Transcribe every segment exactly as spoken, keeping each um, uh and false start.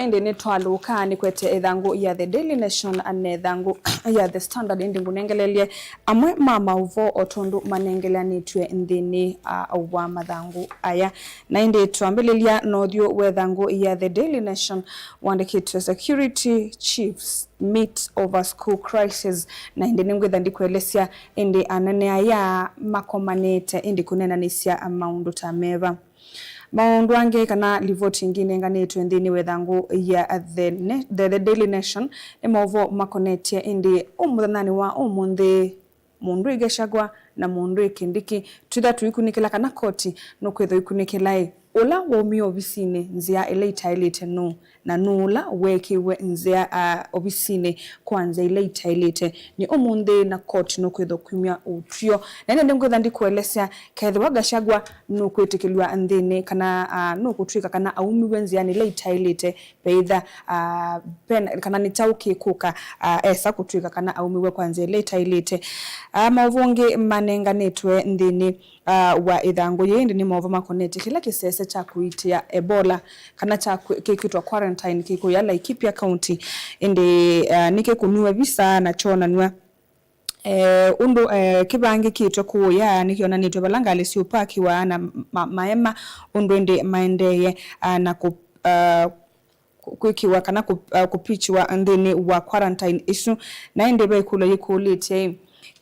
Ĩndĩ nĩtwalũka nĩkwete ĩthangũ ya The Daily Nation na ĩthangũ ya The Standard, ĩndĩ ngũnengelelye amwe ma maũvoo o tondũ manengeleanĩtw'e nthĩnĩ, ah, wa mathangũ aya. Na ĩndĩ twambĩlĩlya na ũthyũ wa ĩthangũ ya The Daily Nation wandĩkĩtwe, "Security chiefs meet over school crisis." Na ĩndĩ nĩngwĩtha ndikũelesya ĩndĩ anene aya makomanĩte ĩndĩ kũneenanĩsya maũndũ ta meva. Maũndũ angĩ kana livoti ĩngĩ ĩnenganĩtwe nthĩnĩ wa ĩthangũ ya The Ne-, The, The Daily Nation nĩ maũvoo makonetye ĩndĩ ũ mũthenyanĩ wa ũmũnthĩ, mũndũ ĩ Gachagua na mũndũ ĩ Kindiki twĩtha tũikunĩkĩla kana koti nũkwĩthwa ikunĩkĩla ĩ, ũla waumie ovisinĩ nzĩa ĩla itaĩlĩte nũũ? Na nũũ ũla weekĩiwe nzĩa, ah, ovisinĩ kwa nzĩa ila itaĩlĩte? Nĩ ũmũnthĩ na koti nũkwĩthwa kwumya ũtw'ĩo. Na ĩndĩ nĩngwĩtha ndikũelesya kethĩwa Gachagua nũkwĩtĩkĩlw'a nthĩnĩ kana, ah, nũkũtw'ĩka kana aumiw'e nzĩanĩ ila itaĩlĩte, veitha, ah, pena, kana nĩ kyaũ kĩkũka, ah, esa kũtw'ĩka kana aumiw'e kwa nzĩa ila itaĩlĩte. Ah, maũvoo angĩ manenganĩtwe nthĩnĩ ah, wa ĩthangũ yĩĩ, ĩndĩ nĩ maũvoo makonetye kĩla kĩsese kya kũitĩa Ebola, kana kya kwĩ-, kĩkwĩtwa quarantine, kĩkũya Laikipia County, ĩndĩ, ah, nĩkĩkũnw'a visa na kyonanw'a. Eh, ũndũ, eh, kĩvangĩkĩtwe kũũya nĩkĩonanĩtw'e vala ngalĩ syũpakiwa na ma-, maema, ũndũ ĩndĩ maendeeye, ah, na kũ-, ah, kũ-, kwĩkĩwa kana kũ-, uh, kũpichiwa nthĩnĩ wa quarantine ĩsu. Na ĩndĩ ve ĩkũlyo yĩkũlĩtye,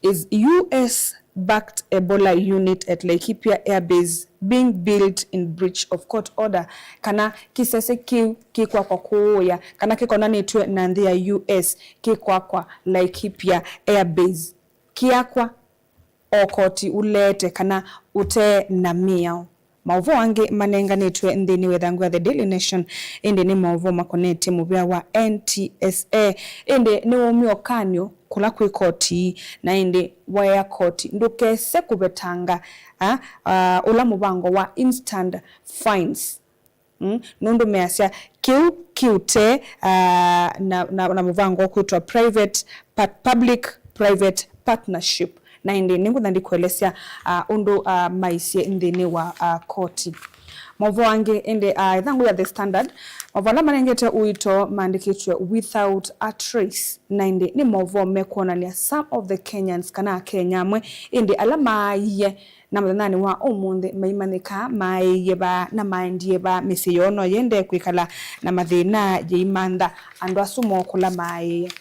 "Is U S backed Ebola unit at Laikipia Air Base being built in breach of court order?" Kana kĩsese kĩu kĩkwakwa kũũya, kana kĩkonanĩtw'e na nthĩ ya U S kĩkwakwa Laikipia Air Base kĩakwa o koti ũleete kana ũte na mĩao. Maũvoo angĩ manenganĩtwe nthĩnĩ wa ĩthangũ ya The Daily Nation, ĩndĩ nĩ maũvoo makonetye mũvĩa wa N T S A. Ĩndĩ nĩwaumie ũkany'o kũla kwĩ koti, na ĩndĩ waĩa koti ndũkese kũvetanga, a, a, ũla mũvango wa instant fines. Mm, nũndũ measya kĩu kĩũte, ah, na, na, na mũvango ũkwĩtwa private, pa-, public private partnership. Na ĩndĩ nĩngwĩtha ndikũelesya, ah, ũndũ, ah, maisye nthĩnĩ wa, ah, koti. Maũvoo angĩ ĩndĩ, ah, ĩthangũ ya The Standard, maũvoo ala manengete ũito maandĩkĩtwe "Without a Trace." Na ĩndĩ nĩ maũvoo mekwonany'a some of the Kenyans, kana Akenya amwe ĩndĩ ala maaie na mũthenyanĩ wa ũmũnthĩ maimanyĩka maaĩie va na maendie va, mĩsyĩ yoo no yĩendee kwĩkala na mathĩna yĩimantha andũ asu moo kũla maaĩie.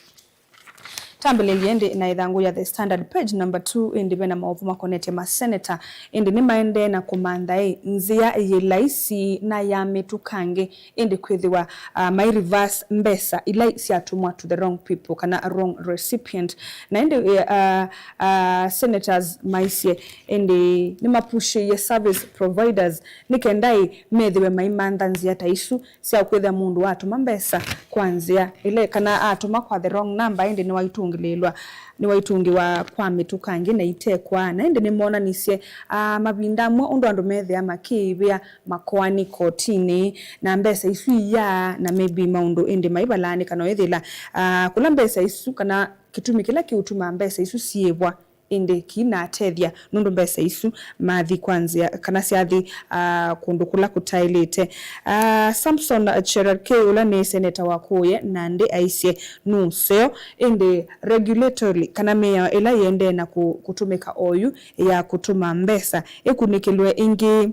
Tambĩlĩlye ĩndĩ na ĩthangũ ya The Standard, page number two, ĩndĩ ve na maũvoo makonetye maseneta, ĩndĩ nĩmaendee na kũmantha ĩ, nzĩa yĩ laisi na ya mĩtũkangĩ, ĩndĩ kwĩthĩwa, ah, mai reverse mbesa ila syatũmwa to the wrong people kana wrong recipient. Na ĩndĩ, eh, ah, ah, senators maisye ĩndĩ nĩmapushĩie service providers nĩ kenda ĩ methĩwe maimantha nzĩa ta isu sya kwĩthĩa mũndũ watũma mbesa kwa nzĩa ĩla, kana atũma kwa the wrong number, ĩndĩ nĩwaitũngĩlĩĩlwa, nĩwaitũngĩwa kwa mĩtũkangĩ na itekwa. Na ĩndĩ nĩmonanisye, ah, mavinda amwe ũndũ andũ methĩa makĩĩvĩa makoani kotinĩ, na mbesa isu iyaa, na maybe maũndũ ĩndĩ maivalaanĩka, no ĩthĩla, ah, kũla mbesa isu, kana kĩtumi kĩla kĩũtuma mbesa isu siĩvwa, ĩndĩ kĩinatethya, nũndũ mbesa isu mathi kwa nzĩa, kana syathi, ah, kũndũ kũla kũtaĩlĩte. Ah, Samson Cherargei, ũla nĩ seneta wa kũũya Nandi, aisye nũseo, ĩndĩ regulatory, kana mĩao ĩla yĩendee na kũ-, kũtũmĩka oyu ya kũtũma mbesa ĩkunĩkĩlwe ĩngĩ.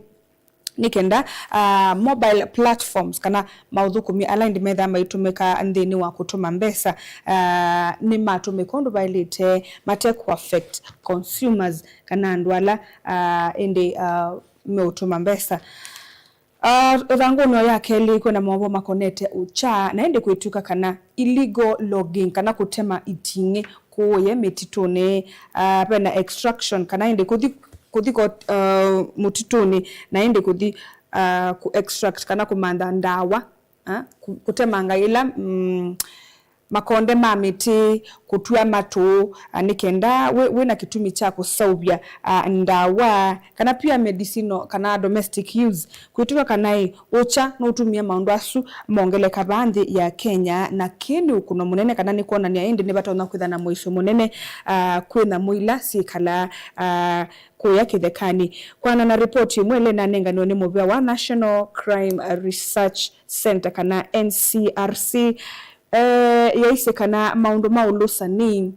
Nĩ kenda, ah, mobile platforms kana maũthũkũmi ala ĩndĩ methaa maitũmĩka nthĩnĩ wa kũtũma mbesa, ah, nĩmatũmĩka ũndũ vaĩlĩte, mate kũ affect consumers kana andũ ala, ah, ĩndĩ, ah, meũtũma mbesa. Ah, ĩthangũnĩ ya kelĩ kwĩna maũvoo makonete ũkyaa, na ĩndĩ kwĩtw'ĩka kana illegal logging kana kũtema iting'ĩ kũũye mĩtitũnĩ, ah, vena extraction, kana ĩndĩ kũthi, kũthi ko-, ah, mũtitũnĩ, na ĩndĩ kũthi, ah, kũ extract kana kũmantha ndawa, ah, kũ-, kũtemanga ĩla, mm, makonde ma mĩtĩ, kũtw'a matũ, ah, nĩ kenda wĩ, wĩ na kĩtumi kya kũseũvya, ah, ndawa, kana pia medicinal kana domestic use. Kwĩtw'ĩka kana ĩ, ũkya nũtumie maũndũ asu mongeleka vaa nthĩ ya Kenya, na kĩĩ nĩ ũkũno mũnene, kana nĩ kwonany'a ĩndĩ nĩvatonya kwĩtha na mũisyo mũnene, ah, kwĩ nyamũ ila syĩkalaa, ah, kũya kĩthekanĩ. Kwana na ripoti ĩmwe ĩla ĩnanenganiwe nĩ mũvĩa wa National Crime Research Centre, kana N C R C, eh, yaisye kana maũndũ ma ũlũsani,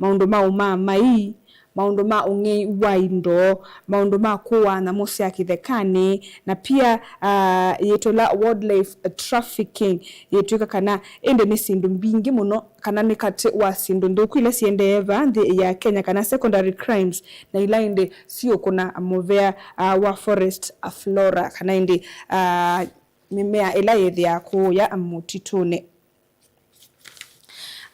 maũndũ ma ũmaamai, maũndũ ma ũng'ei wa indo, maũndũ ma kũaa nyamũ sya kĩthekanĩ, na pia, ah, yĩtwa ĩla wildlife trafficking, yĩtw'ĩka kana ĩndĩ nĩ syĩndũ mbingĩ mũno, kana nĩ katĩ wa syĩndũ nthũku ila siendee vaa nthĩ ya Kenya, kana secondary crimes, na ila ĩndĩ siũkũna mũvea, ah, wa forest flora, kana ĩndĩ, ah, mĩmea ĩla yĩthĩaa kũũya mũtitũnĩ.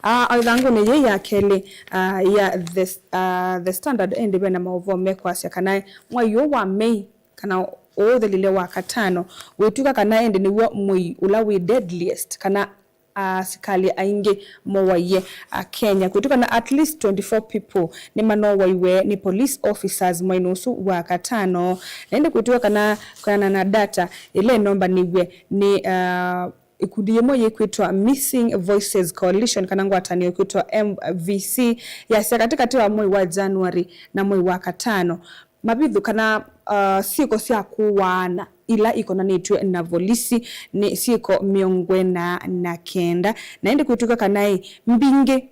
Ah, o ĩthangũnĩ yĩĩ ya kelĩ, ah, ya The, ah, The Standard, ĩndĩ vena maũvoo mekwasya kana mwai ũũ wa Mei, kana ũũ ũthelile wa katano, wĩtw'ĩka kana ĩndĩ nĩw'o mwĩi ũla wĩ deadliest, kana asikalĩ aingĩ mowaie, ah, Kenya. Kwĩtw'ĩka kana at least twenty-four people nĩmanowaiwe nĩ police officers mweinĩ ũsu wa katano. Na ĩndĩ kwĩtw'ĩka kana kwĩanana na data ĩla ĩnombanĩw'e nĩ, ah, ĩkundi yĩmwe yĩkwĩtwa Missing Voices Coalition, kana ngwatanĩo ĩkwĩtwa M V C, yasya katĩkatĩ wa mwei wa January na mwei wa katano, mavithũ kana, uh, syĩko sya kũaana ila ikonanĩtw'e na volisi nĩ syĩko mĩongo ĩna na kenda, na ĩndĩ kwĩtw'ĩka kana ĩ, mbingĩ,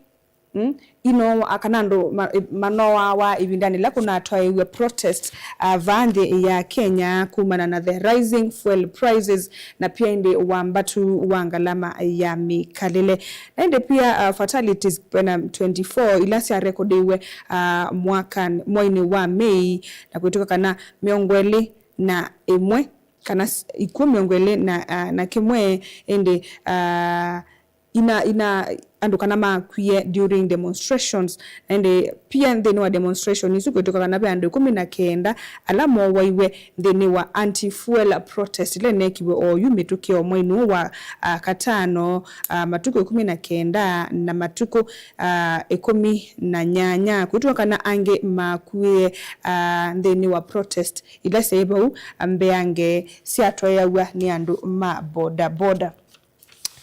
mm, inowa, kana andũ ma-, ĩ-, manoawa ĩvindanĩ ĩla kũnatwaĩĩw'e protest, ah, vaa nthĩ ya Kenya kumana na the rising fuel prices na pia ĩndĩ wambatu wa ngalama ya mĩkalĩle. Na ĩndĩ pia, ah, fatalities vena twenty-four ila syarekodiwe, ah, mwakan-, mwainĩ wa Mei, na kwĩtw'ĩka kana mĩongo ĩlĩ na ĩmwe, kana s-, ikw'ũ mĩongo ĩlĩ na, ah, na kĩmwe, ĩndĩ, ah, ina, ina andũ kana makwie during demonstrations, na ĩndĩ pia nthĩnĩ wa demonstration isu kwĩtw'ĩka kana ve andũ ĩkũmi na kenda ala mowaiwe nthĩnĩ wa anti-fuel protest ĩla ĩneekiwe oyu mĩtũkĩ o mweinĩ ũũ wa, ah, katano, ah, matukũ ĩkũmi na kenda na matukũ, ah, ĩkũmi na nyanya, kwĩtw'ĩka kana angĩ makuie, ah, nthĩnĩ wa protest ila syaĩ vau mbeange syatwaĩaw'a nĩ andũ ma boda boda.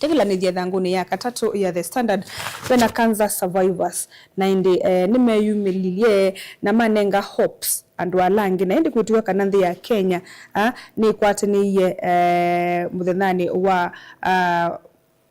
Tĩkĩlanĩthya ĩthangũnĩ ya katatũ ya The Standard, vena cancer survivors, na ĩndĩ, eh, nĩmeyumĩlilye na manenga hopes andũ ala angĩ, na ĩndĩ kwĩtw'ĩka kana nthĩ ya Kenya, ah, nĩkwatanĩie, eh, mũthenyanĩ wa, ah,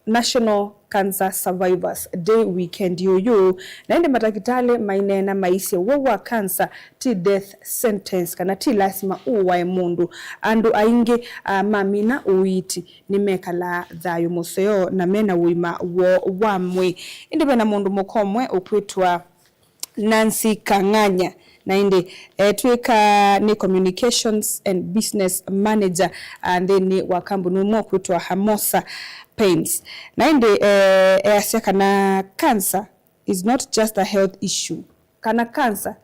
National Cancer Survivors Day weekend ũyũ, na ĩndĩ matakĩtalĩ maineena maisye ũwau wa cancer ti death sentence, kana ti lasima ũwae mũndũ. Andũ aingĩ, ah, mamina ũiiti nĩmekalaa thayũ mũseo na mena ũima woo wa mwĩĩ. Ĩndĩ vena mũndũ mũka ũmwe ũkwĩtwa Nancy Kang'anya, na ĩndĩ etw'ĩka nĩ communications and business manager, ah, nthĩnĩ wa kambuni ũmwe ũkwĩtwa Hamosa Paints. Na ĩndĩ, eh, easya kana cancer is not just a health issue, kana cancer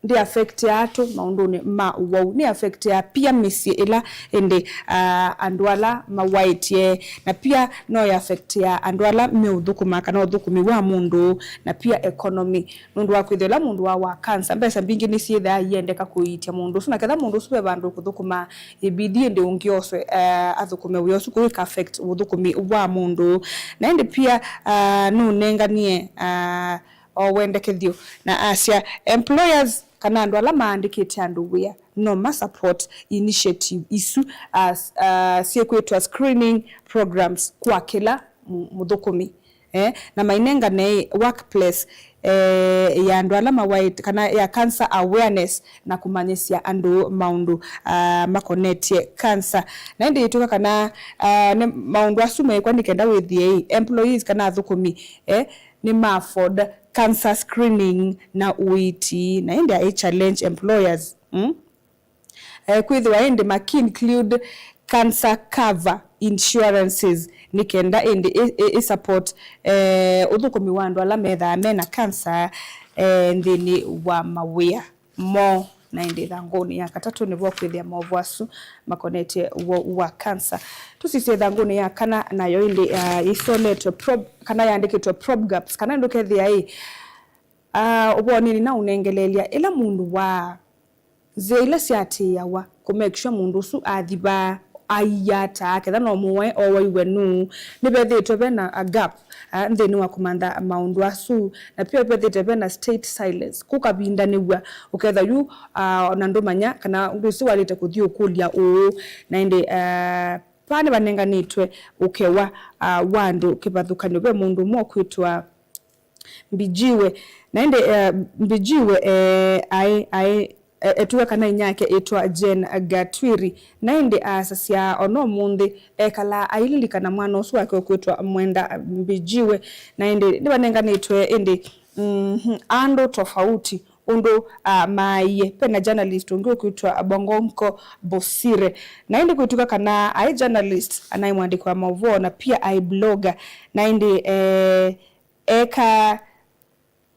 ndĩ affectia tu maũndũnĩ ma ũwau, nĩ affectia pia mĩsyĩ ĩla ĩndĩ, ah, andũ ala mawaĩtye, na pia no affectia andũ ala meũthũkũma kana ũthũkũmi wa mũndũ, na pia economy. Nũndũ wa kwĩthĩa ũla mũndũ wa, wa cancer, mbesa mbingĩ nĩsyĩthaa iendeka kũiitya mũndũ ũsu, na ketha mũndũ ũsu ve vandũ ũkũthũkũma, ĩbidi ĩndĩ ũngĩ oswe, eh, athũkũme wĩa ũsu, kũu ĩka affect ũthũkũmi wa mũndũ. Na ĩndĩ pia, ah, nũnenganie, ah, o wendekethyo na asya employers kana andũ ala maandĩkĩte andũ wĩa no ma support initiative isu, ah, s-, ah, syĩkwĩtwa screening programs kwa kĩla mũ-, mũthũkũmi. Eh, na mainengane workplace, eh, ya andũ ala mawaĩte, kana ya cancer awareness, na kũmanyĩsya andũ maũndũ, ah, makonetye cancer. Na ĩndĩ yĩtw'ĩka kana, ah, nĩ maũndũ asu meĩkwa nĩ kenda wĩthĩe employees kana athũkũmi, eh, nĩ ma afford cancer screening na ũiiti, na ĩndĩ ai challenge employers, mm? Eh, kwĩthĩwa ĩndĩ maki include cancer cover insurances, nĩ kenda ĩndĩ ĩ, ĩ, ĩ support, eh, ũthũkũmi wa andũ ala methaa mena cancer, eh, nthĩnĩ wa mawĩa moo. Na ĩndĩ ĩthangũnĩ ya katatũ nĩvo kwĩthĩa maũvoo asu makonetye ũwau wa kansa. Tũsisye ĩthangũnĩ ya kana, nayo ĩndĩ, ah, ĩsoletwe prob-, kana yandĩkĩtwe prob gaps, kana ĩndĩ ũkethĩa ĩ, ah, ũvoo nĩnĩnaũnengeleelya ĩla mũndũ wa nzĩa ila syatĩĩawa kũ make sure mũndũ ũsu athi vaa, aiya ata, ketha no mũwae owaiwe nũũ. Nĩvethĩĩtwe vena a gap, ah, nthĩnĩ wa kũmantha maũndũ asu, na pia vethĩĩtwe vena state silence, kũkavindanĩw'a ũkethwa yu, ah, ona ndũmanya kana ndwĩsĩ waĩlĩte kũthi ũkũlya ũũ. Na ĩndĩ, ah, vaa nĩvanenganĩtwe ũkewa, ah, wa andũ kĩvathũkany'o. Ve mũndũ ũmwe ũkwĩtwa Mbijiwe. Na ĩndĩ, eh, Mbijiwe, eh, aĩ, aĩ, eh, etw'ĩka kana inyake ĩtwa Jane Gatwiri. Na ĩndĩ aasasya ona ũmũnthĩ ekalaa aililikana mwana ũsu wake ũkwĩtwa Mwenda Mbijiwe. Na ĩndĩ nĩvanenganĩtwe ĩndĩ, mhm, andũ tofauti ũndũ, ah, maaie. Vena journalist ũngĩ ũkwĩtwa Bongonko Bosire. Na ĩndĩ kwĩtw'ĩka kana aĩ journalist, anaĩ mwandĩki wa maũvoo na pia aĩ blogger. Na ĩndĩ, eh, eka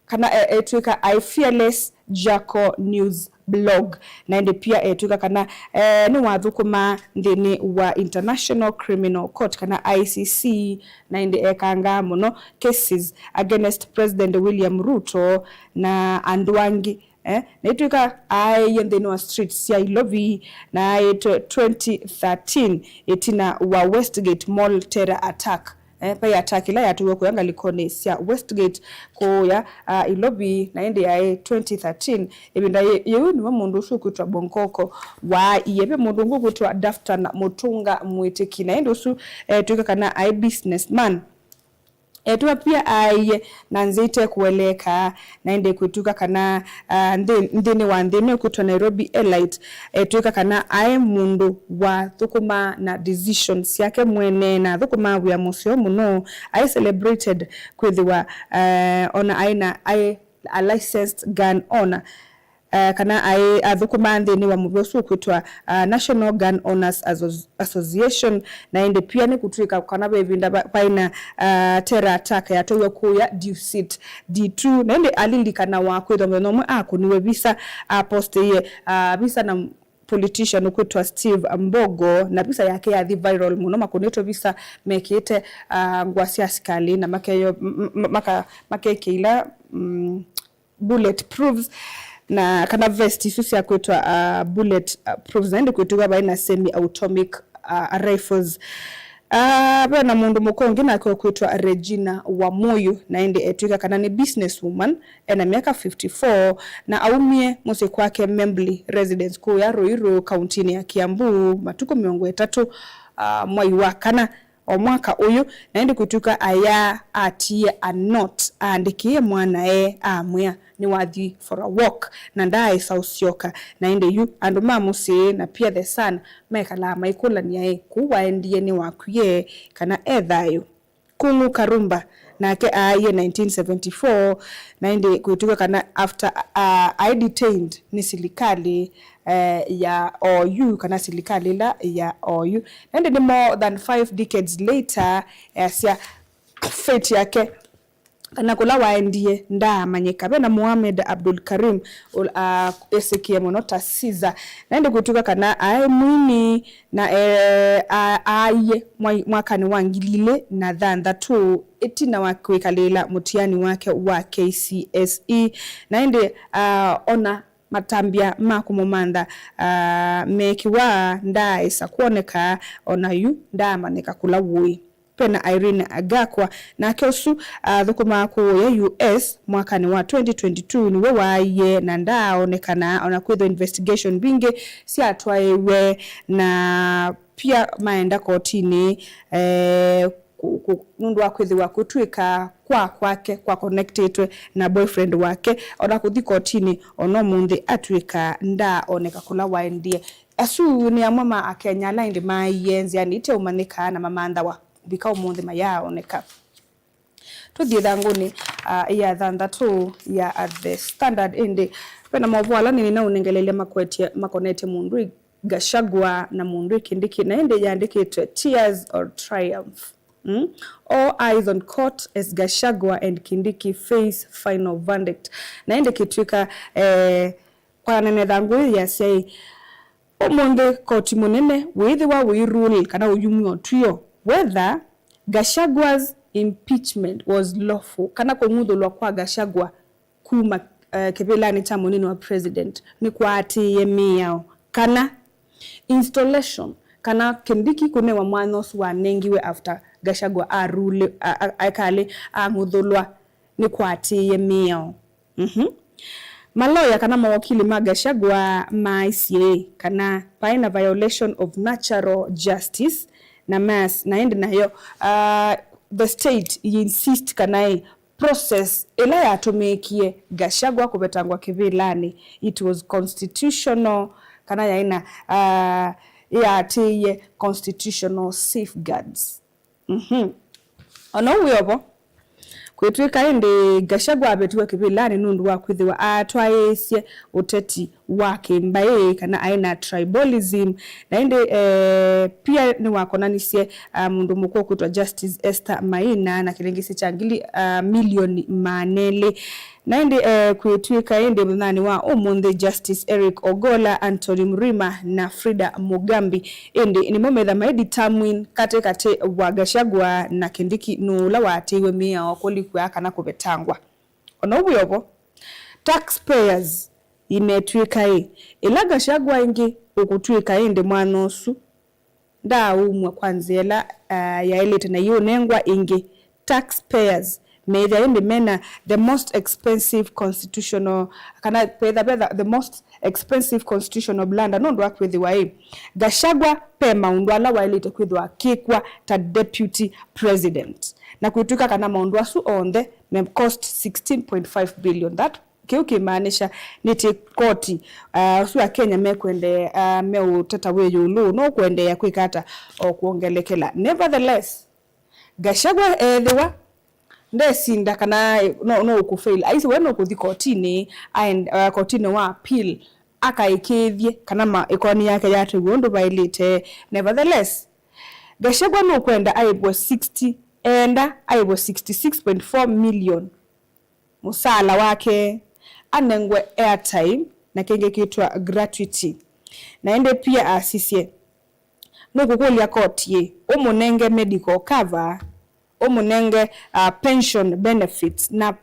kana e-, etw'ĩka aĩ Fearless Jackal News Blog. Na ĩndĩ pia etw'ĩka kana, eh, nĩwathũkũmaa nthĩnĩ wa International Criminal Court kana I C C, na ĩndĩ ekangaa mũno cases against President William Ruto na andũ angĩ. Eh, na ĩtw'ĩka aaĩie nthĩnĩ wa streets sya Ilovi, na aĩtwe twenty thirteen ĩtina wa Westgate Mall terror attack. Eh, vai attack ĩla yatũiwe kũya ngalĩkonĩ sya Westgate kũya, ah, Ilovi, na ĩndĩ yaĩ twenty thirteen. Ĩvinda yĩ-, yĩu nĩwe mũndũ ũsu ũkwĩtwa Bonkoko waaie. Ve mũndũ ũngĩ ũkwĩtwa Daftan Mũtũnga Mwĩtĩki, na ĩndĩ ũsu etw'ĩka kana aĩ businessman. Etw'ĩka pia aaie na nzĩa ite kũeleeka, na ĩndĩ kwĩtw'ĩka kana, ah, nthĩ-, nthĩnĩ wa nthĩ ĩno ĩkwĩtwa Nairobi Elite, etw'ĩka kana aĩ mũndũ wathũkũmaa na decisions syake mwene, na athũkũmaa wĩa mũseo mũno, aĩ celebrated kwĩthĩwa, eh, ona aĩ na, aĩ a licensed gun owner. Eh, kana aĩ athũkũmaa nthĩnĩ wa mũvĩa ũsu ũkwĩtwa, ah, National Gun Owners Asso-, Association, na ĩndĩ pia nĩkũtw'ĩka kana ve ĩvinda va-, vaĩ na, ah, terror attack yatwaiwe kũya Dusit D two, na ĩndĩ alilikanawa kwĩthwa mũthenya ũmwe akũniwe visa, apostĩie, ah, visa na politician ũkwĩtwa Steve Mbogo, na visa yake yathi viral mũno, makũnĩtwe visa mekĩĩte, ah, ngũa sya asikalĩ na makeyo, m-, m-, maka-, makekĩila, mm, bullet proofs, na kana vest isu sya kwĩtwa, uh, bullet, uh, proofs, na ĩndĩ kwĩtw'ĩka vaĩ na semi automic, uh, rifles. Uh, ve na mũndũ mũka ũngĩ nake ũkwĩtwa Regina Wamuyu, na ĩndĩ etw'ĩka kana nĩ business woman, ena myaka fifty-four, na aumie mũsyĩ kwake Membli Residence kũya Ruiru, kauntinĩ ya Kiambu, matukũ mĩongo ĩtatũ, uh, mwai wa kana o mwaka ũyũ, na ĩndĩ kwĩtw'ĩka aya atiie a note aandĩkĩe mwanae, amwĩa nĩwathi for a walk na ndaaĩsa ũsyoka. Na ĩndĩ yu andũ ma mũsyĩ na pia the son mekalaa maikũlany'a ĩ, kũu waendie nĩwakwie kana e thayũ. Kung'u Karumba nake aaie nineteen seventy-four, na ĩndĩ kwĩtw'ĩka kana after, uh, aĩ detained nĩ silikalĩ, eh, ya oyu, kana silikalĩ ĩla ya oyu. Na ĩndĩ nĩ more than five decades later, easya fate yake, kana kũla waendie ndaamanyĩka. Ve na Mohamed Abdul Karim, ũ-, a, ĩsĩkĩe mũno ta Caesar. Na ĩndĩ kwĩtw'ĩka kana aĩ mwini, na, eh, a-, aaie mwai-, mwakanĩ wa ngili ilĩ na thanthatũ, ĩtina wa kwĩkalĩĩla mũtiani wake wa K C S E. Na ĩndĩ, ah, ona matambya ma kũmũmantha, ah, meekĩwa, ndaaĩsa kwoneka, ona yu ndaamanyĩka kũla wũĩ. Ve na Irene Agakwa, nake ũsu athũkũmaa kũũya U S mwakanĩ wa twenty twenty-two, nĩwe waaie na ndaaonekana, ona kwĩthwa investigation mbingĩ syatwaĩwe, na pia maenda kotinĩ, eh, ku-, ku-, nũndũ wa kwĩthĩwa kũtw'ĩka kwa kwake kwa connectĩtwe na boyfriend wake, ona kũthi kotinĩ, ona ũmũnthĩ atw'ĩka ndaaoneka kũla waendie. Asu nĩ amwe ma Akenya ala ĩndĩ maaie nzĩanĩ iteũmanyĩka na mamanthawa kũvika ũmũnthĩ mayaaoneka. Tũthiĩ ĩthangũnĩ, ah, ya thanthatũ ya, ah, The Standard, ĩndĩ ve na maũvoo ala nĩnĩnaũnengeleelya makwetye, makonetye mũndũ Gachagua na mũndũ Kindiki, na ĩndĩ yandĩkĩtwe tears or triumph. Mm? All eyes on court as Gachagua and Kindiki face final verdict. Na ĩndĩ kĩtw'ĩka, eh, Kwanana na ĩthangũ yĩĩ yasyaĩ, ũmũnthĩ koti mũnene wĩĩthĩwa ũirule kana ũyumw'a ũtw'ĩo whether Gachagwa's impeachment was lawful, kana kũng'uthũlwa kwa Gachagua kuma, eh, kĩvĩlanĩ kya mũnini wa president nĩkwaatĩĩe mĩao, kana installation, kana Kindiki kũnewa mwanya ũsu wanengiwe after Gachagua arule, a-, a-, ekalĩ ang'uthũlwa nĩkwaatĩĩe mĩao. Mhm. Maloya kana mawakili ma Gachagua maaisye kana vaĩ na violation of natural justice, na mas-, na ĩndĩ nayo, ah, the state insist kana ĩ process ĩla yatũmĩĩkie Gachagua kũvetangwa kĩvĩlanĩ, it was constitutional, kana yaĩ na, ah, yaatĩĩe constitutional safeguards. Mhm. O na ũu wĩ o vo, kwĩtw'ĩka ĩndĩ Gachagua avetiwe kĩvĩlanĩ nũndũ wa kwĩthĩwa atwaĩĩsye ũteti wa kĩmbaĩ kana aĩ na tribalism, na ĩndĩ, eh, pia nĩwakonanisye, ah, mũndũ mũkũũ kwĩtwa Justice Esther Maina na kĩlĩngĩsĩ kya ngili, ah, milioni maana elĩ. Na ĩndĩ, eh, kwĩtw'ĩka ĩndĩ mũthenyanĩ wa ũmũnthĩ, Justice Eric Ogolla, Anthony Mrima na Frida Mugambi ĩndĩ nĩmo metha mai determine katĩ katĩ wa Gachagua na Kindiki nũũ ũla waatĩĩwe mĩao kũlikw'a kana kũvetangwa. O na ũu wĩ o vo, taxpayers imetw'ĩka ĩ, ĩla Gachagua ĩngĩ ũkũtw'ĩka ĩndĩ mwanya ũsu ndaaumw'a kwa nzĩa ĩla, ah, yaĩlĩte na iũnengwa ĩngĩ, taxpayers meĩthya ĩndĩ mena the most expensive constitutional, kana petha, petha the most expensive constitutional blunder, nũndũ wa kwĩthĩwa ĩ, Gachagua pe maũndũ ala waĩlĩte kwĩthĩwa akĩkw'a ta deputy president, na kwĩtw'ĩka kana maũndũ asu onthe me cost sixteen point five billion. That Kĩu kĩmaanisha nĩtĩ koti, ah, asu a Kenya mekwende, ah, meũteta wĩ ĩũlũ, no kũendeea kwĩka ata o kwongelekela. Nevertheless, Gachagua ethĩwa ndesinda kana no, no ũkũfail, aisye we no kũthi kotinĩ, aen-, ah, kotinĩ wa appeal, akaĩkĩĩthye kana ma, ĩkoani yake yatew'a ũndũ vaĩlĩte. Nevertheless, Gachagua nũkwenda aĩvwe sixty, enda aĩvwe sixty six point four million mũsaala wake, anengwe airtime na kĩngĩ kĩtwa gratuity. Na ĩndĩ pia asisye, nũkũkũlya koti ĩ, ũmũnenge medical cover, ũmũnenge, uh, pension benefits na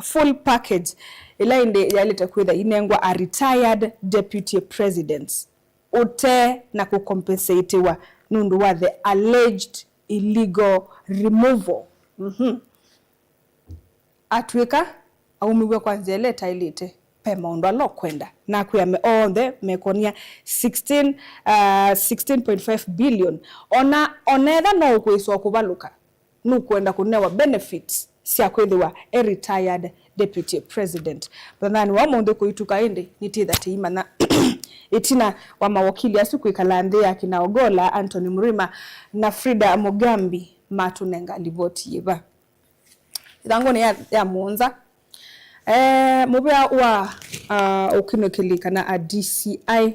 full package ĩla ĩndĩ yaĩlĩte kwĩtha inengwa a retired deputy president ũte na kũcompensatiwa nũndũ wa the alleged illegal removal. Mhm. Atw'ĩka aumiw'e kwa nzĩa ĩla ĩtaĩlĩte, ve maũndũ ala ũkwenda. Nakwĩa me onthe mekonia sixteen, uh, sixteen point five billion. Ona, ona etha no ũkwĩswa kũvalũka, nũkwenda kũnewa benefits sya kwĩthĩwa e retired deputy president. Mũthenyanĩ wa ũmũnthĩ kũituka ĩndĩ, nĩtĩtha tĩimanya ĩtina wa mawakili asu kwĩkala nthĩ ya kina Ogolla, Anthony Mrima na Frida Mugambi matũnenga livoti yĩva. Ĩthangũnĩ ya, ya mũonza, eh, mũvĩa wa, ah, ũkunĩkĩli kana a D C I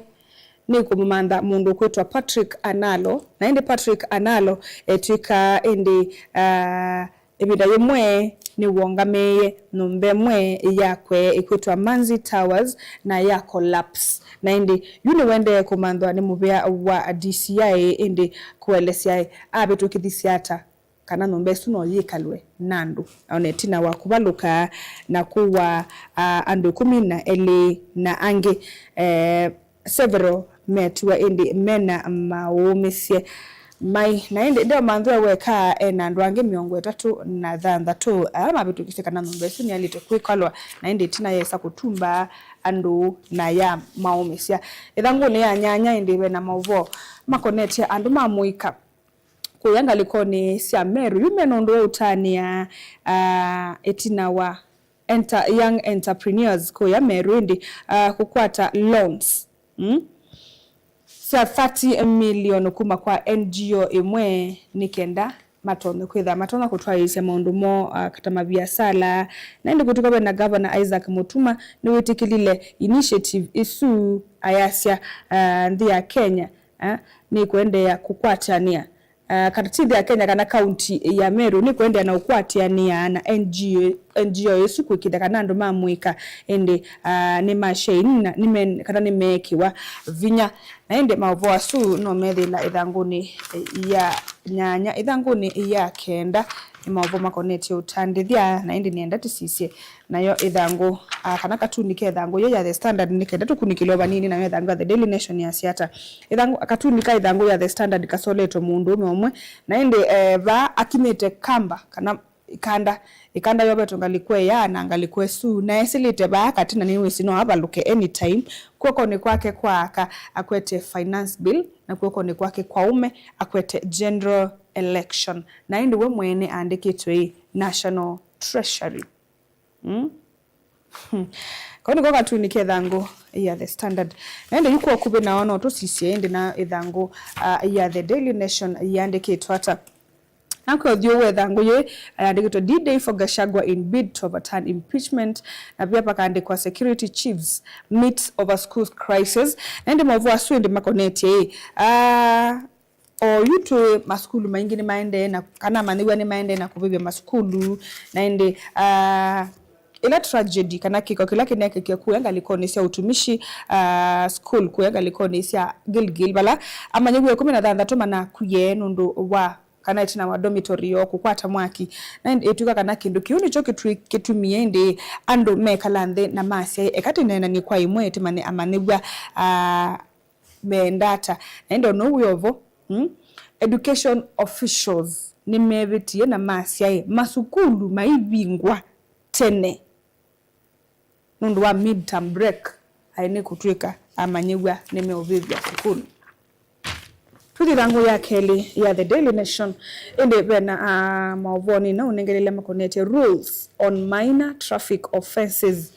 nĩkũmũmantha mũndũ ũkwĩtwa Patrick Analo, na ĩndĩ Patrick Analo etw'ĩka ĩndĩ, ah, ĩvinda yĩmwe nĩwongamĩĩe nyũmba ĩmwe yakwe ĩkwĩtwa Manzi Towers na ya collapse. Na ĩndĩ yu nĩwendee kũmanthwa nĩ mũvĩa wa D C I ĩndĩ kũelesya avĩtũkĩthisye ata kana nyũmba ĩsu no yĩkalwe na andũ, o na ĩtina wa kũvalũka na kũwa, a, andũ ĩkũmi na elĩ na angĩ, eh, several metiwa ĩndĩ mena maũũmĩsye mai. Na ĩndĩ ndeũmanthwa weka ena andũ angĩ mĩongo ĩtatũ na thanthatũ ala mavĩtũkĩsye kana nyũmba ĩsu nĩyaĩlĩte kwĩkalwa, na ĩndĩ ĩtina yesa kũtumba andũ na ya maũmĩsya. Ĩthangũnĩ ya nyanya ĩndĩ vena maũvoo makonetye andũ ma mũika kũya ngalĩkonĩ sya Meru. Yu mena ũndũ wa ũtanĩa, ah, ĩtina wa enter-, young entrepreneurs kũya Meru ĩndĩ, ah, kũkwata loans, mm, sya thirty million kuma kwa N G O ĩmwe nĩ kenda matonye kwĩtha matonya kũtwaĩĩsya maũndũ moo, ah, ta maviasala. Na ĩndĩ kũtuka ve na Governor Isaac Mutuma nĩwĩtĩkĩlile initiative ĩsu, ayasya, ah, nthĩ ya Kenya, ah, nĩkũendeea kũkwatanĩa Ah, katitithi ya Kenya kana kaunti ya Meru nĩkũendeea na ũkwatĩanĩa na N G O, N G O ĩsu kũĩkĩĩthya kana andũ ma mũika ĩndĩ, ah, nĩmasyaini na nĩme-, kana nĩmeekĩwa vinya. Na ĩndĩ maũvoo asu no methĩĩla ĩthangũnĩ ya nyanya, ĩthangũnĩ ya kenda nĩ maũvoo makonetye ũtandĩthya, na ĩndĩ nĩenda tũsisye nayo ĩthangũ, ah, kana katuni ka ĩthangũ yĩu ya The Standard, nĩ kenda tũkunĩkĩle o vanini, nayo ĩthangũ ya The Daily Nation yasya ata? Ĩthangũ, katuni ka ĩthangũ ya The Standard kasoletwe mũndũũme ũmwe, na ĩndĩ, eh, vaa akinyĩte kamba, kana ĩkanda, ĩkanda yovetwe ngalĩko ĩya na ngalĩko ĩsu, na esĩlĩte vaa katĩ, na nĩwĩsĩ no avalũke anytime. Kw'okonĩ kwake kwa aka akwete finance bill, na kw'okonĩ kwake kwa ũme akwete general election, na ĩndĩ we mwene aandĩkĩtwe ĩ National Treasury. Mm? Hmm. Kau nĩko katuni ka ĩthangũ ya The Standard. Na ĩndĩ yu kwa ũkuvĩ nao no tũsisye ĩndĩ na ĩthangũ, ah, ya The Daily Nation yĩandĩkĩtwe ata? Nakw'a ũthyũ wa ĩthangũ yĩĩ, yandĩkĩtwe, "D-Day for Gachagua in bid to overturn impeachment," na via vakaandĩkwa, "Security chiefs meets over schools crisis." Na ĩndĩ maũvoo asu ĩndĩ makonetye ĩ, ah, oyu twĩ masukulu maingĩ nĩmaendee na, kana amanyĩw'a nĩmaendee na kũvĩvya masukulu, na ĩndĩ, ah, ĩla tragedy kana kĩko kĩla kĩnekĩkie kũya ngalĩkonĩ sya ũtumishi, ah, school kũya ngalĩkonĩ sya Gilgil, vala amanyĩw'a ĩkũmi na thanthatũ manakwie nũndũ wa, kana ĩtina wa dormitory yoo kũkwata mwaki. Na ĩndĩ ĩtw'ĩka kana kĩndũ kĩu nĩkyo kĩtwi-, kĩtumie ĩndĩ andũ mekala nthĩ na masya, "Eka tũneenany'e kwa ĩmwe tũmanye amanyĩw'a, ah, meenda ata." Na ĩndĩ o na ũu wĩ o vo, mm, education officials nĩmevĩtie na masya ĩ, masukulu maivingwa tene nũndũ wa midterm break, aĩ nĩ kũtw'ĩka amanyĩw'a nĩmeũvĩvya sukulu. Tũthi ĩthangũ ya kelĩ ya The Daily Nation, ĩndĩ ve na, ah, maũvoo nĩnaũnengelele makonetye rules on minor traffic offences.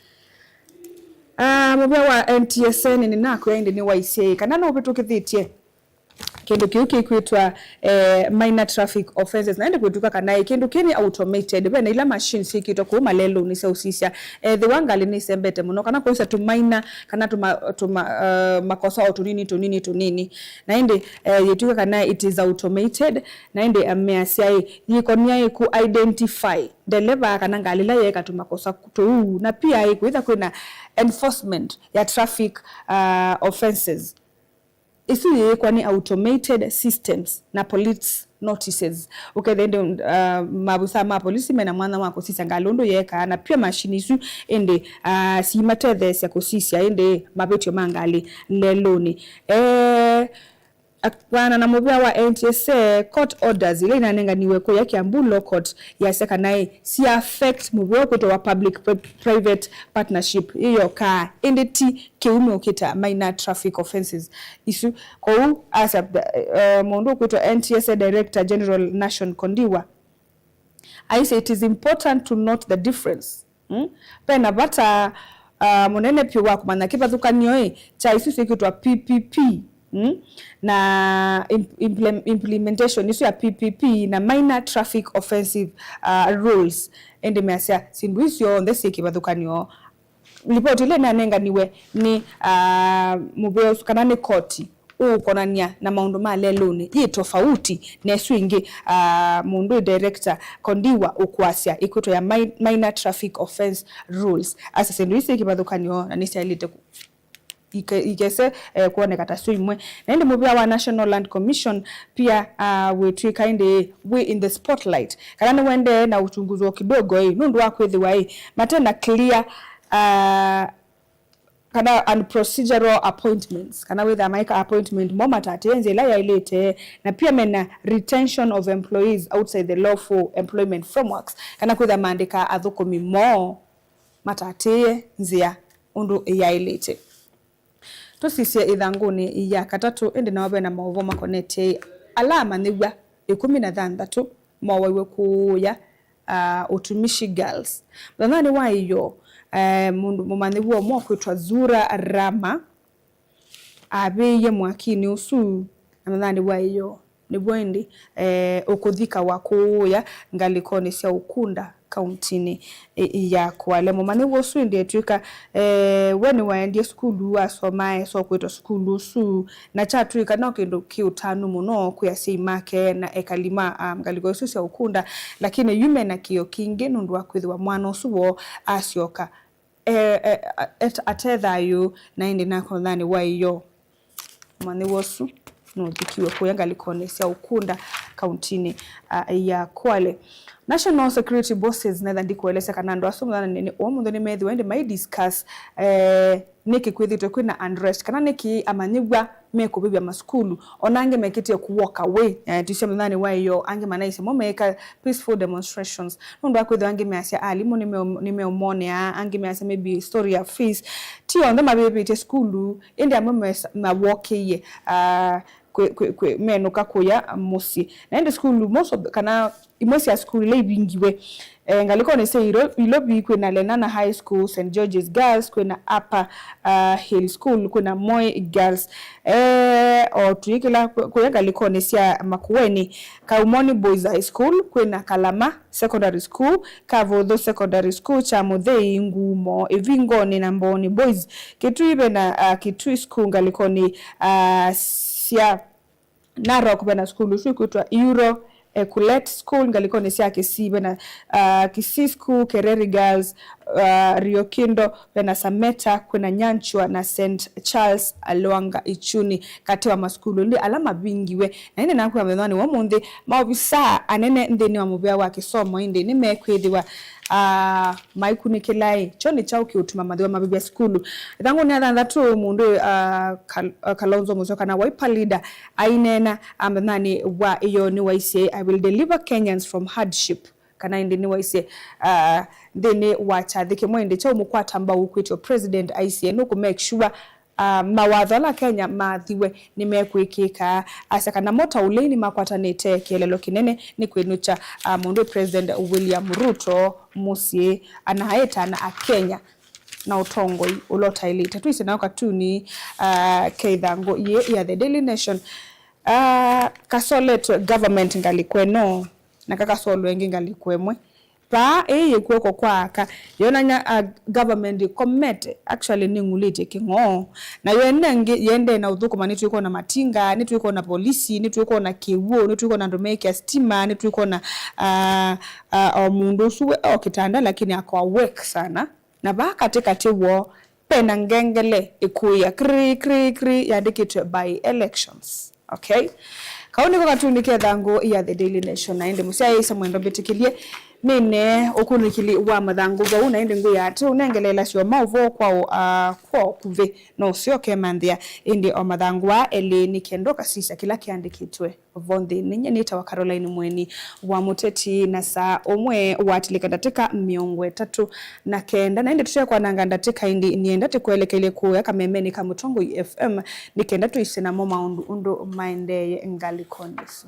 Ah, mũvĩa wa N T S A nĩnakwĩa ĩndĩ nĩwaisye ĩ kana nũvĩtũkĩthĩtye kĩndũ kĩu kĩkwĩtwa, eh, minor traffic offences. Na ĩndĩ kwĩtw'ĩka kana ĩ kĩndũ kĩĩ nĩ automated, ve na ila machines syĩkĩtwe kũu malelũnĩ sya ũsisya ethĩwa ngalĩ nĩsembete mũno, kana kũisya tũmaina, kana tũma-, tũma-, eh, makosa o tũnini, tũnini, tũnini. Na ĩndĩ, eh, yĩtw'ĩka kana it is automated, na ĩndĩ, eh, measya ĩ, yĩkonia ĩ kũ identify ndeleva kana ngalĩ ĩla yeeka tũmakosa tũu, na pia ĩ kwĩtha kwĩna enforcement ya traffic, ah, offences. Isu yĩĩkwa nĩ automated systems na police notices. Ũkethĩa ĩndĩ, uh, mavusaa ma polisi mena mwanya wa kũsisya ngalĩ ũndũ yeekaa, na pia mashini isu ĩndĩ, uh, siimatetheesya kũsisya ĩndĩ mavĩtyo ma ngalĩ lelũnĩ. Eh, kwĩanana na mũvĩa wa N T S A, court orders ila inanenganiwe kũya Kiambu Law Court yasya kana ĩ, si affect mũvĩa ũkwĩtwa wa public pri-, private partnership ĩyokaa, ĩndĩ ti kĩume ũkĩta minor traffic offences isu. Kwoou asya, eh, mũndũ ũkwĩtwa N T S A Director General Nashon Kondiwa aisye, "It is important to note the difference." Mm? Ve na vata, ah, mũnene vyũ wa kũmanya kĩvathũkany'o ĩ kya isu syĩkĩtwa P P P, mm? Na im-, implem-, implementation isu ya P P P na minor traffic offensive, ah, rules. Ĩndĩ measya syĩndũ isu syonthe syĩ kĩvathũkany'o. Livoti ĩla ĩnanenganiwe nĩ, ah, mũvĩa ũsu kana nĩ koti ũũkonany'a na maũndũ ma lelũnĩ yĩ tofauti na ĩsu ĩngĩ, ah, mũndũ director Kondiwa ũkwasya ĩkwĩtwa ya mi-, minor traffic offense rules. Asya syĩndũ ii syĩ kĩvathũkany'o na nĩsyaĩlĩte kũ-, ike-, ikese, eh, kwoneka ta syo imwe. Na ĩndĩ mũvĩa wa National Land Commission pia, ah, wĩtw'ĩka ĩndĩ wĩ in the spotlight, kana nĩwendee na uchunguzi wa kidogo ĩ, nũndũ wa kwĩthĩwa ĩ, mate na clear, ah, kana and procedural appointments, kana wĩthaa maĩka appointment mo matatĩĩe nzĩa ĩla yaĩlĩte, na pia mena retention of employees outside the lawful employment frameworks, kana kwĩtha maandĩka athũkũmi moo matatĩĩe nzĩa ũndũ yaĩlĩte. Tũsisye ĩthangũnĩ ya katatũ, ĩndĩ nao vena maũvoo makonetye ala amanyĩw'a ĩkũmi na thanthatũ mowaiwe kũya, ah, Utumishi Girls. Mũthenyanĩ wa ĩyoo, eh, mũndũ mũmanyĩw'a ũmwe ũkwĩtwa Zura Rama avĩĩie mwakinĩ ũsu, na mũthenyanĩ wa ĩyoo nĩw'o ĩndĩ, eh, ũkũthikawa kũũya ngalĩkonĩ sya Ukunda kauntinĩ, eh, ya Kwale. Mũmanyĩw'a ũsu ĩndĩ etw'ĩka, eh, we nĩwaendie sukulu, asoma, aesa ũkwĩtwa sukulu ũsu, na kyatw'ĩka no kĩndũ kĩ ũtanu mũno kwĩ asyai make na ekali ma, ah, ngalĩko isu sya Ukunda, lakini yu mena kĩo kingĩ nũndũ wa kwĩthĩwa mwana ũsu woo asyoka, eh, eh, at-, ate thayũ na ĩndĩ nakonyanĩ wa ĩyoo. Mũmanyĩw'a ũsu nũthikiwe kũya ngalĩkonĩ sya Ukunda kauntinĩ, ah, ya Kwale. National security bosses, netha ndikũelesya kana andũ asu mũthenya nĩ ũmũnthĩ nĩmethĩwa ĩndĩ mai discuss, eh, nĩkĩ kwĩthĩtwe kwĩna unrest, kana nĩkĩ amanyĩw'a mekũvĩvya masukulu, ona angĩ mekĩtie kũ walk away, eh, tũisye mũthenyanĩ wa ĩyoo, angĩ manaisye mo meĩka peaceful demonstrations, nũndũ wa kwĩthĩwa angĩ measya alimũ nĩmeo-, nĩmeũmonea, angĩ measya maybe story ya fees. Ti onthe mavĩvĩtye sukulu, ĩndĩ amwe mesa-, mawokĩie, ah, kwĩ, kwĩ, kwĩ, menũka kũya mũsyĩ. Na ĩndĩ sukulu, most of, kana imwe sya sukulu ila ivingiwe, eh, ngalĩkonĩ sya Ilo-, Ilovi kwĩna Lenana High School, Saint George's Girls, kwĩna Upper, ah, Hill School, kwĩna Moi Girls. Eh, o tũyĩkĩla kũ-, kũya ngalĩkonĩ sya Makueni, Kaumoni Boys High School, kwĩna Kalama Secondary School, Kavũthũ Secondary School, Kyamũthei, Ngumo, Ĩvingonĩ na Mbooni Boys. Kitui vena, ah, Kitui School ngalĩkonĩ, ah, sya Narok vena sukulu ũsu ĩkwĩtwa Euro, eh, Kulet School, ngalĩkonĩ sya Kisii vena, ah, Kisii School, Kereri Girls, ah, Riokindo, vena Sameta, kwĩna Nyanchwa na Saint Charles Alwanga Ichuni, katĩ wa masukulu ĩndĩ ala mavingiwe. Na ĩndĩ nakwĩa mũthenyanĩ wa ũmũnthĩ, maovisaa anene nthĩnĩ wa mũvĩa wa kĩsomo ĩndĩ nĩmekwĩthĩwa, ah, maikunĩkĩlaĩ. Kyo nĩ kyaũ kĩũtuma mathĩwa mavĩvya sukulu? Ĩthangũnĩ ya thanthatũ, mũndũ, ah, Kal-, ah, Kalonzo Musyoka na Wiper leader aineena, ah, mũthenyanĩ wa ĩyoo nĩwaisye, "I will deliver Kenyans from hardship." Kana ĩndĩ nĩwaisye, ah, nthĩnĩ wa kyathĩ kĩmwe ĩndĩ kya ũmũkwata mbau ũkwĩtwe president aisye nũkũ make sure, ah, mawatho ala Kenya maathiwe nĩmekwĩkĩka. Asya kana mo ta ũlei nĩmakwatanĩte kĩeleelo kĩnene nĩ kwĩnũkya, ah, mũndũ President William Ruto mũsyĩ, ana aĩtana a Kenya na ũtongoi ũla ũtaĩlĩte. Twĩsĩ nao katuni, ah, ke ĩthangũ yĩĩ ya The Daily Nation. Ah, kasoletwe government ngalĩko ĩno, na kakasolwe ĩngĩ ngalĩko ĩmwe. Vaa ĩĩ yĩ kw'oko kwa aka, yonany'a, ah, government ĩkomete, actually nĩng'ulĩtye kĩng'oo. Na yo ĩno ĩngĩ yĩendee na ũthũkũma, nĩtwĩkwona matinga, nĩtwĩkwona polisi, nĩtwĩkwona kĩw'ũ, nĩtwĩkwona andũ meĩkĩa sitima, nĩtwĩkwona, ah, ah, o mũndũ ũsu we o kĩtanda, lakini ako awake sana. Na vaa katĩ katĩ woo, vena ngengele ĩkũĩa, kri, kri, kri, yandĩkĩtwe by elections. Okay? Kau nĩko katuni ke thangũ ya The Daily Nation, na ĩndĩ mũsyaĩĩsya mwendwa mbĩtĩkĩlye nĩne ũkunĩkĩli wa mathangũ vau, na ĩndĩ ngwĩa atĩ ũnengeleela syoma ũvoo kwa ũ-, ah, kwa ũkuvĩ, no ũsyoke manthĩa, ĩndĩ o mathangũ aa elĩ nĩ kenda ũkasisya kĩla kĩandĩkĩtwe vo nthĩnĩ. Nyie nĩtawa Caroline Mweni wa Mũteti, na saa ũmwe watilĩka ndatĩka mĩongo ĩtatũ na kenda, na ĩndĩ tũtekwananga ndatĩka ĩndĩ, nĩenda tũkwelekelye kũya kamemenĩ ka Mũtongoi F M, nĩ kenda tũisye namo maũndũ ũndũ maendeeye ngalĩkonĩ ĩsu.